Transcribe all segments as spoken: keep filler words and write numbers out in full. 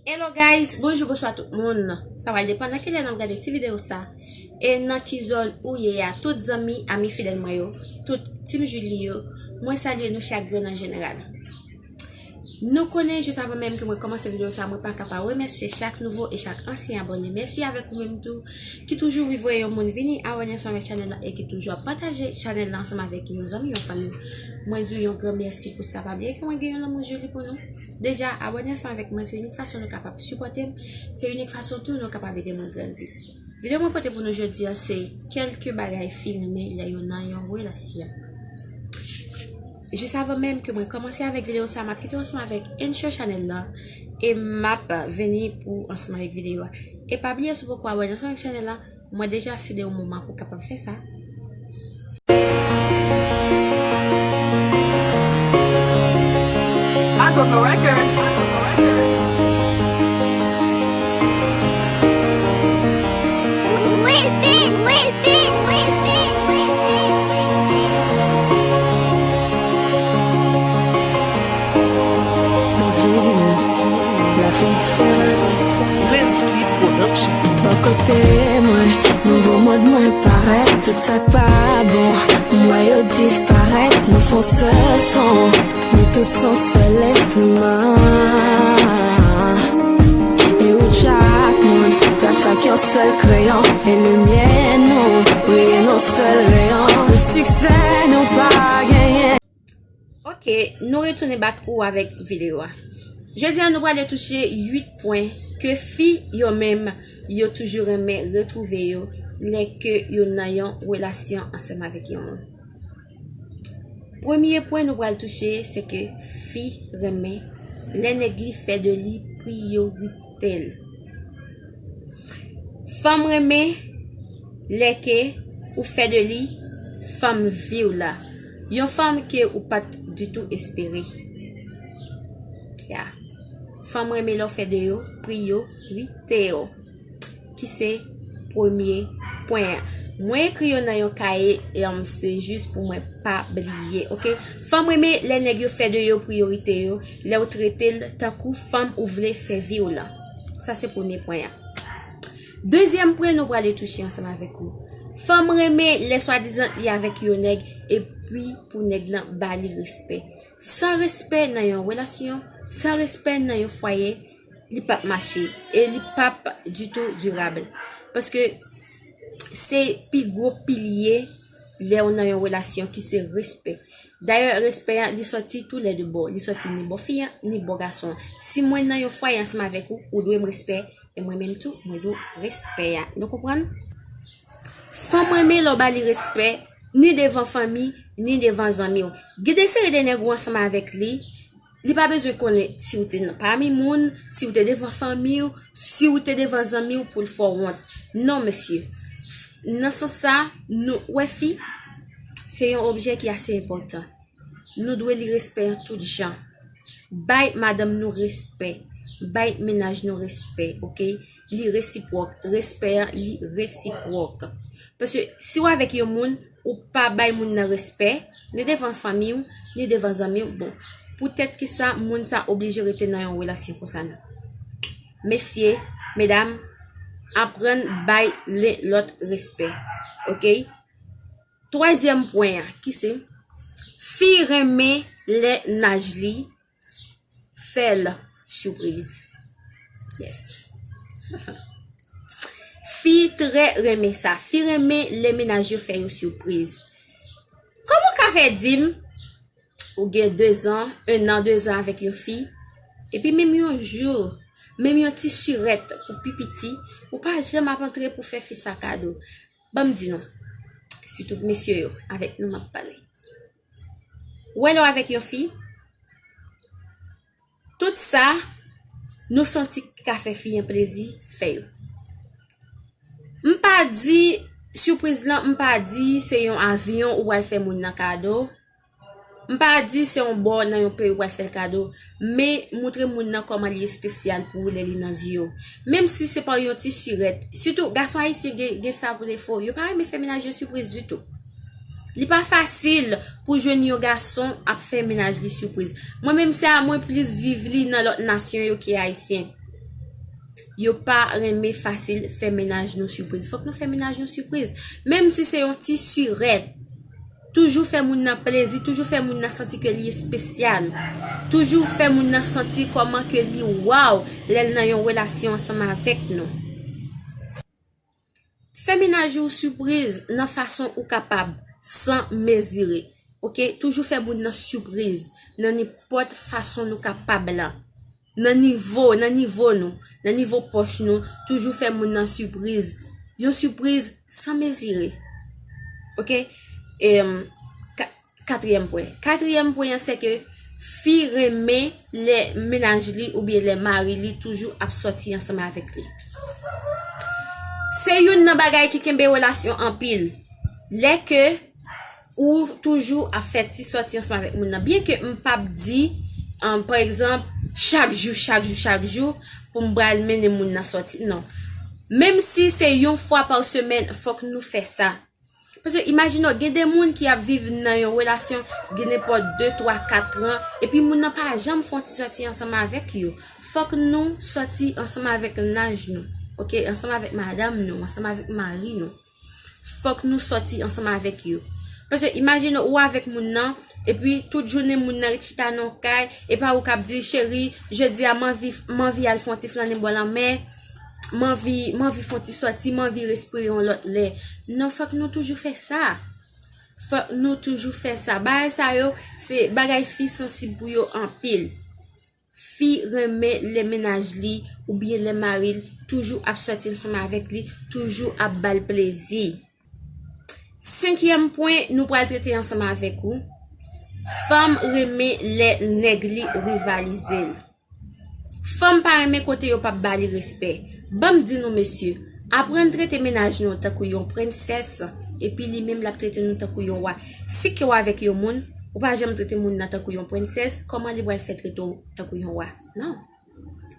Hello guys, bonjou, bonswa tout moun. Sa pral depann nan kilè n ap gade ti videyo sa. E nan ki zòn ou ye a, tout zanmi, ami fidèl mwen yo, tout Team Julie yo, mwen salye nou chak grenn an jeneral. Nou konnen jis avan menm ke mwen kòmanse videyo sa, mwen pa ka pa remèsye chak nouvo e chak ansyen abòne. Mèsi avèk ou menm tou ki toujou voye yon moun vini abòne ansanm avèk chanèl la e ki toujou ap pataje chanèl la ansanm avèk yon zanmi, yon fanmi. Mwen di w yon gran mèsi pou sa. Pa bliye ke mwen gen yon lanmou Julie pou nou. Deja, abòne ansanm avèk mwen, se inik fason nou kapab sipòte m, se inik fason tou nou kapab ede mwen grandi. Videyo mwen pote pou nou jodi a, se kèlke bagay fi renmen lè yo nan yon relasyon. Jis avan menm ke mwen kòmanse avèk videyo sa, m ap kite w ansanm avèk Ensure Channel la e m ap vini pou ansanm avèk videyo a. E pa bliye, si w poko abòne ansanm avèk chanèl la, mwen deja sede yon moman pou w kapab fè sa. Mago for Records. Bedjine, la fi diferan. Lensky Production. Bò kote mwen, nouvo mòd mwen parèt. Tout sa k pa bon, m wè yo disparèt. Nou fè yon sèl son, nou tout se yon sèl enstriman. E ou chak moun, tras ak yon sèl kreyon. E limyè nou briye nan sèl reyon. Tout siksè nou pa genyen. Ok, nou retounen back pou avèk videyo a. Jodi a, nou prale touche uit pwen ke fi yo menm, yo toujou renmen retwouve yo lè ke yo nan yon relasyon ansanm avèk yon moun. Premye pwen nou pral touche, se ke fi renmen lè nèg li fè de li priyorite l. Fanm renmen lè ke ou fè de li fanm vi w la. Yon fanm ke ou pa t ditou espere. Ya. Fanm renmen lè w fè de yo priyorite w. Ki se premye pwen an. Mwen ekri yo nan yon kaye, e, um, se jis pou mwen pa bliye, ok? Fanm renmen lè nèg yo fè de yo priyorite yo, lè w trete l tankou fanm ou vle fè vi w lan. Sa se premye pwen an. Dezyèm pwen nou prale touche ansanm avèk ou. Fanm renmen lè swadizan li avèk yon nèg, epi pou nèg lan ba li respè. San respè nan yon relasyon, san respè nan yon fwaye, li p ap mache e li p ap ditou dirab. Paske se pi gwo pilye lè w nan yon relasyon ki se respè. Dayè, respè a, li sòti toulède bò. Li sòti ni bò fi an, ni bò gason an. Si mwen nan yon fwaye ansanm avèk ou, ou dwe m respè, e mwen menm tou, mwen dwe w respè a. Nou konprann? Fanm renmen lè w ba li respè, ni devan fanmi, ni devan zanmi w. Gen de seri de nèg ou ansanm avèk li, li pa bezwen konnen si w te nan pami moun, si w te devan fanmi w, si w te devan zanmi w pou l fè w wont. Non, mesye. Nan sans sa, nou wè fi, se yon objè ki ase enpòtan. Nou dwe li respè an tout jan. Bay madanm nou respè. Bay mennaj nou respè, ok? Li resipwòk. Respè an, li resipwòk. Paske si w avèk yon moun, ou pa bay moun nan respè, ni devan fanmi w, ni devan zanmi w, bon, poutèt ki sa, moun sa oblije rete nan yon relasyon konsa non. Mesye, medam, aprann bay len lòt respè, ok? Twazyèm pwen an, ki se, fi renmen lè naj li fè l sipriz. Yes. Fi trè renmen sa. Fi renmen lè mennaj yo fè yo sipriz. Kòman w ka fè di m, ou gen dezan, en an, dezan avèk yon fi, epi menm yon jou, menm yon ti sirèt pou pi piti, ou pa janm ap antre pou fè fi sa kado? Ban m di nou, sitou mesye yo, avèk nou m ap pale. Ou wè lè w avèk yon fi, tout sa nou santi ki ka fè fi an plezi, fè yo. M pa di, sipriz lan, m pa di se yon avyon ou pral fè moun nan kado. M pa di se yon bò nan yon peyi ou pral fè l kado. Men moutre moun nan kòman li espesyal pou ou lè li nan zye w. Menm si se pa yon ti sirèt. Sitou, gason ayisyen gen, gen sa pou defo. Yo pa renmen fè mennaj yo sipriz ditou. Li pa fasil pou jwenn yon gason ap fè mennaj li sipriz. Mwen menm, sè a mwen plis viv li nan lòt nasyon yo ke ayisyen. Yo pa renmen fasil fè mennaj nou sipriz. Fòk nou fè mennaj nou sipriz. Menm si se yon ti sirèt. Toujou fè moun nan plezi, toujou fè moun nan santi ke li espesyal. Toujou fè moun nan santi kòman ke li waw lè l nan yon relasyon ansanm avèk nou. Fè mennaj ou sipriz nan fason ou kapab, san mezire. Oke? Toujou fè moun nan sipriz nan nenpòt fason nou kapab la. Nan nivo, nan nivo nou, nan nivo pòch nou, toujou fè moun nan sipriz. Yon sipriz san mezire. Oke? Em, ka-, katriyèm pwen. Katriyèm pwen an, se ke fi renmen lè mennaj li oubyen lè mari li toujou ap sòti ansanm avèk li. Se youn nan bagay ki kenbe relasyon anpil. Lè ke ou toujou ap fè ti sòti ansanm avèk moun nan. Byen ke m p ap di, um, pa egzanp, chak jou, chak jou, chak jou, pou m pral mennen moun nan sòti. Non. Menm si se yon fwa pa semèn, fòk nou fè sa. Paske imajine w, gen de moun ki ap viv nan yon relasyon, gen nenpòt de, twa, kat an, epi moun nan pa janm fè yon ti sòti ansanm avèk yo. Fòk nou sòti ansanm avèk mennaj nou, oke? Ansanm avèk madanm nou, ansanm avèk mari nou. Fòk nou sòti ansanm avèk yo. Paske imajine ou avèk moun nan, epi tout jounen moun nan ret chita nan yon kay, epa ou k ap di, cheri, jodi a m anvi, m anvi al fè yon ti flannen bò lanmè, m anvi, m anvi fè yon ti sòti, m anvi respire yon lòt lè. Non, fòk nou toujou fè sa. Fòk nou toujou fè sa. Bagay sa yo, se bagay fi sansib pou yo anpil. Fi renmen lè mennaj li oubyen lè mari l toujou ap sòti ansanm avèk li, toujou ap ba l plezi. Senkyèm pwen nou pral trete ansanm avèk ou, fanm renmen lè nèg li rivalize l. Fanm pa renmen kote yo p ap ba li respè. Ban m di nou, mesye, aprann trete mennaj nou tankou yon prensès, epi li menm l ap trete nou tankou yon wa. Si ke w avèk yon moun, ou pa janm trete moun nan tankou yon prensès, kòman li pral fè trete w tankou yon wa? Non.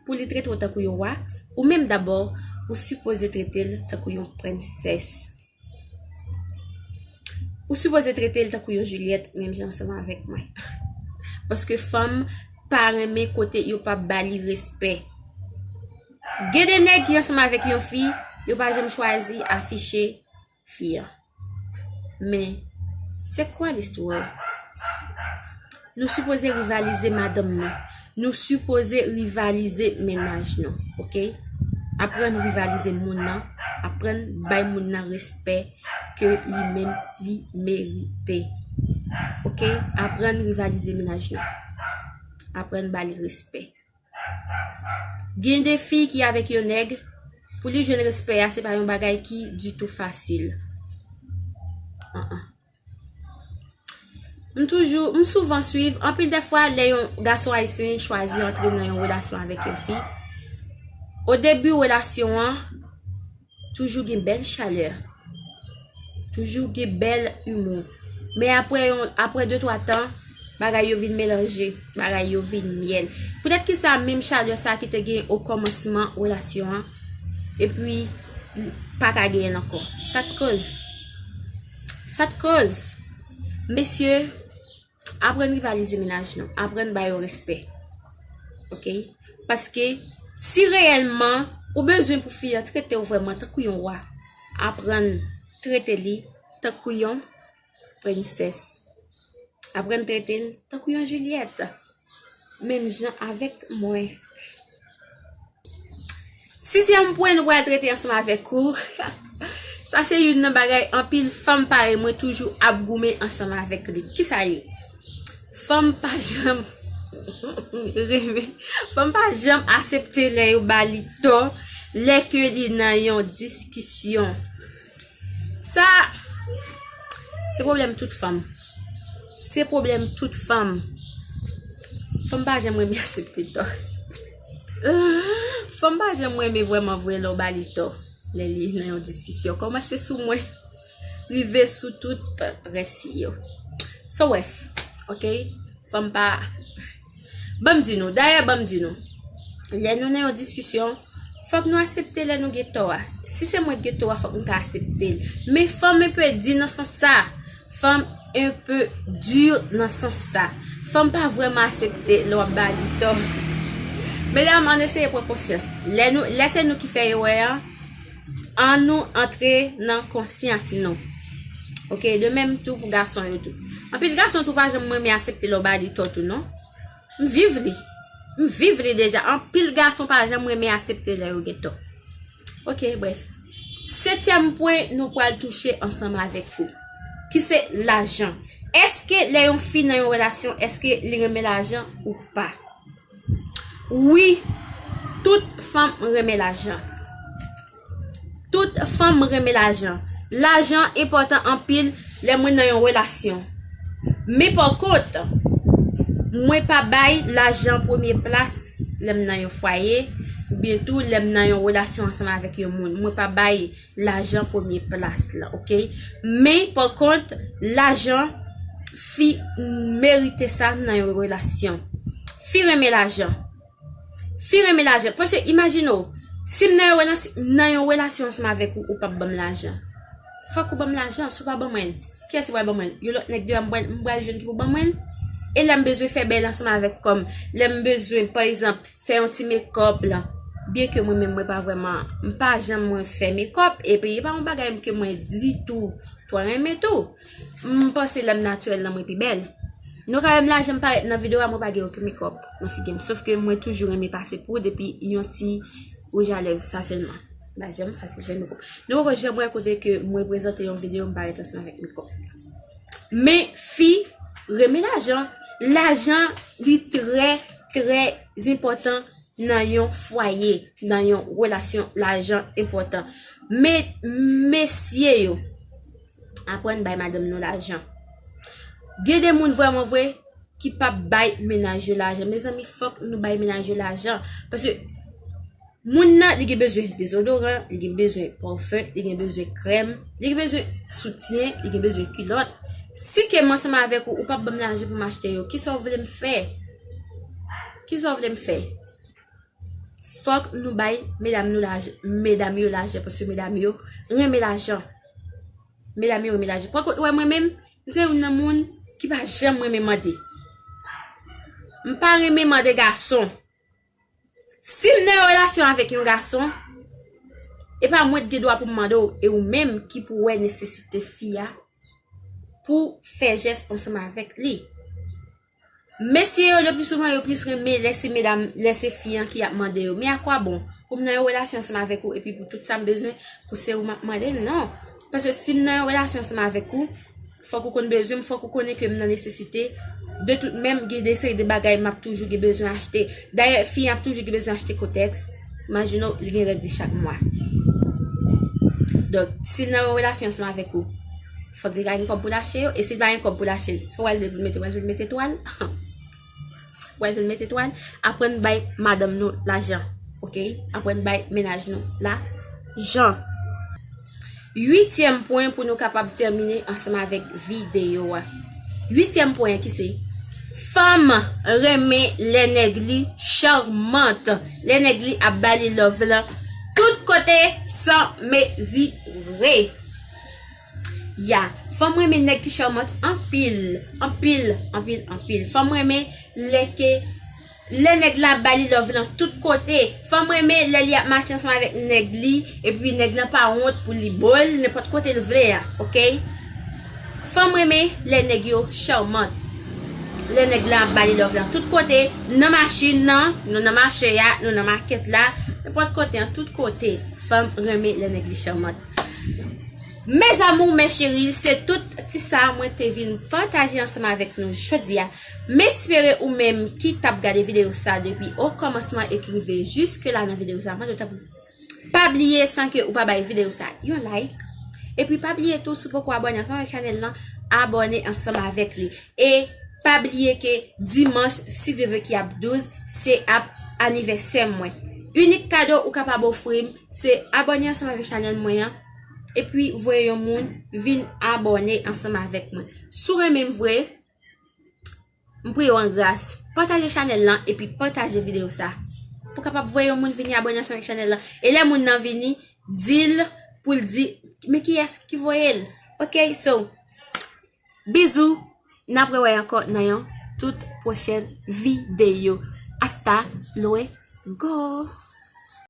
Pou li trete w tankou yon wa, ou menm dabò, ou sipoze trete l tankou yon prensès. Ou sipoze trete l tankou yon Jilyèt, menm jan ansanm avèk mwen. Paske fanm pa renmen kote yo p ap ba li respè. Gen de nèg ki ansanm avèk yon fi, yo pa janm chwazi afiche fi an. Men, c'est quoi l'histoire? Nou sipoze rivalize madanm nou. Nou sipoze rivalize mennaj nou, oke? Aprann rivalize moun nan, aprann bay moun nan respè ke li menm li merite. Oke? Aprann rivalize mennaj nou. Aprann ba li respè. Gen de fi ki avèk yon nèg, pou li jwenn respè a, se pa yon bagay ki ditou fasil. An-an. M toujou, m souvan swiv, anpil de fwa, lè yon gason ayisyen chwazi antre nan yon relasyon avèk yon fi, o debi relasyon an, toujou gen bèl chalè. Toujou gen bèl imou. Men apre yon, apre de twa tan, bagay yo vin melanje, bagay yo vin myèl. Poutèt ki sa menm chalè sa ki te gen o kòmansman relasyon an, epi pa ka genyen l ankò? Sa k koz? Sa k koz? Mesye, aprann rivalize mennaj nou. Aprann ba yo respè. Oke? Paske si reyèlman ou bezwen pou fi an trete w vrèman tankou yon wa, aprann trete li tankou yon prensès. Aprann trete l tankou yon Jilyèt. Menm jan avèk mwen. Sizyèm pwen nou pral trete ansanm avèk ou. Sa se youn nan bagay anpil fanm parèy mwen toujou ap goumen ansanm avèk li. Kisa l ye? Fanm pa janm renmen, fanm pa janm aksepte lè yo ba li tò, lè ke li nan yon diskisyon. Sa, se pwoblèm tout fanm. Se pwoblèm tout fanm. Fanm pa janm renmen aksepte tò. Fanm pa janm renmen vrèman vre lè w ba li tò. Lè li nan yon diskisyon. Kòmanse sou mwen, rive sou tout rès yo. So, brèf, oke? Fanm pa, ban m di nou, dayè, ban m di nou, lè nou nan yon diskisyon, fòk nou aksepte lè nou gen tò a. Si se mwen ki gen tò a, fòk m ka aksepte l. Men fanm enpe di nan sans sa. Fanm enpe di nan sans sa. Fanm pa vrèman aksepte lè w ap ba li tò. Medam, ann eseye pran konsyans. Lè nou, lè se nou ki fè erè a, ann nou antre nan konsyans nou. Ok, de menm tou pou gason yo tou. Anpil gason tou pa janm renmen aksepte lè w ba li tò tou non. M viv li. M viv li deja. Anpil gason pa janm renmen aksepte lè yo gen tò. Ok, bref. Setyèm pwen nou pral touche ansanm avèk ou, ki se lajan. Èske lè yon fi nan yon relasyon, èske li renmen lajan ou pa? Wi, tout fanm renmen lajan. Tout fanm renmen lajan. Lajan enpòtan anpil lè mwen nan yon relasyon. Men pa kont, mwen pa bay lajan premye plas lè m nan yon fwaye, oubyen tou lè m nan yon relasyon ansanm avèk yon moun. Mwen pa bay lajan premye plas la, ok? Men pa kont, lajan, fi merite sa nan yon relasyon. Fi renmen lajan. Fi renmen lajan. Paske imajine w, si m nan yon relas-, nan yon relasyon ansanm avèk ou, ou p ap ban m lajan. Fòk ou ban m lajan, si w pa ban mwen l, kiyès ki pral ban mwen l? Yon lòt nèg deyò, m pral, m pral jwenn ki pou ban mwen l? E lè m bezwen fè bèl ansanm avèk kò m, lè m bezwen, pa egzanp, fè yon ti mekòp la. Byenke mwen menm, mwen pa vrèman, m pa janm mwen fè mekòp, epi e pa yon bagay ke mwen ditou twò renmen tou. M panse lè m natirèl nan mwen pi bèl. Nou ka wè m la, jan m parèt nan videyo a, mwen pa gen okenn mekòp nan figi m. Sof ke mwen toujou renmen pase poud epi yon ti wouj a lèv, sa sèlman. M pa janm fasil fè mekòp. Nou poko janm wè kote ke mwen prezante yon videyo, m parèt ansanm avèk mekòp. Men fi renmen lajan. Lajan, li trè, trè enpòtan nan yon fwaye, nan yon relasyon, lajan enpòtan. Men, mesye yo, aprann bay madanm nou lajan. Gen de moun vrèman vre ki p ap bay mennaj yo lajan. Mezanmi, fòk nou bay mennaj yo lajan. Paske moun nan, li gen bezwen dezodoran, li gen bezwen pafen, li gen bezwen krèm, li gen bezwen soutyen, li gen bezwen kilòt. Si ke m ansanm avèk ou, ou p ap ban m lajan pou m achte yo, kisa w vle m fè? Kisa w vle m fè? Fòk nou bay medam nou lajan, medam yo lajan, paske medam yo renmen lajan. Medam yo renmen lajan. Pran kont, ou wè mwen menm, m se youn nan moun ki pa janm renmen mande. M pa renmen mande gason. Si m nan yon relasyon avèk yon gason, e pa mwen ki gen dwa pou m mande w, e ou menm ki pou wè nesesite fi a pou fè jès ansanm avèk li. Mesye yo, le pli souvan, yo plis renmen lè se medam, lè se fi an ki ap mande yo. Men akwabon pou m nan yon relasyon ansanm avèk ou, epi pou tout sa m bezwen, pou se ou m ap mande l? Non. Paske si m nan yon relasyon ansanm avèk ou, fòk ou konn bezwen m, fòk ou konnen ke m nan nesesite. De tout, menm gen de seri de bagay m ap toujou gen bezwen achte. Dayè, fi an ap toujou gen bezwen achte kotèks. Imajine w, li gen règ li chak mwa. Donk, si l nan yon relasyon ansanm avèk ou, fòk li ka gen kòb pou l achte yo. E si l pa gen kòb pou l achte l, sa w al vle pou l mete, w al vle l mete twal? W al vle l mete twal? Aprann bay madanm nou lajan, ok? Aprann bay mennaj nou lajan. Uityèm pwen pou nou kapab tèmine ansanm avèk videyo a. Uityèm pwen an ki se, fanm renmen lè nèg li charmant, lè nèg li ap ba li love lan tout kote san mezire. Ya, fanm renmen nèg ki charmant anpil, anpil, anpil, anpil. Fanm renmen lè ke, lè nèg la ap ba li love lan tout kote. Fanm renmen lè li ap mache ansanm avèk nèg li, epi nèg lan pa wont pou li bo l nenpòt kote l vle a, ok? Fanm renmen lè nèg yo charmant. Lè nèg la ap ba li love lan tout kote, nan machin nan, nou nan mache a, nou nan makèt la, nenpòt kote an, tout kote, fanm renmen lè nèg li charmant. Mes amours, mes chéris, se tout ti sa mwen te vin pataje ansanm avèk nou jodi a. M espere ou menm ki t ap gade videyo sa depi o kòmansman e ki rive jiske la nan videyo sa, mande w tanpri, pa bliye san ke ou pa bay videyo sa yon like. Epi pa bliye tou, si w poko abòne ansanm avèk chanèl lan, abòne ansanm avèk li. E pa bliye ke dimanch, si Dye vle, ki ap douz, se ap anivèsè mwen. Inik kado ou kapab ofri m, se abòne ansanm avèk chanèl mwen an, epi voye yon moun vin abòne ansanm avèk mwen. Si w renmen m vre, m priye w an gras, pataje chanèl lan epi pataje videyo sa. Pou kapab voye yon moun vini abòne ansanm avèk chanèl lan. E lè moun nan vini, di l pou l di, men kiyès ki voye l. Ok, so, bizou, n ap rewè ankò nan yon tout pwochèn videyo. Hasta luego. Go!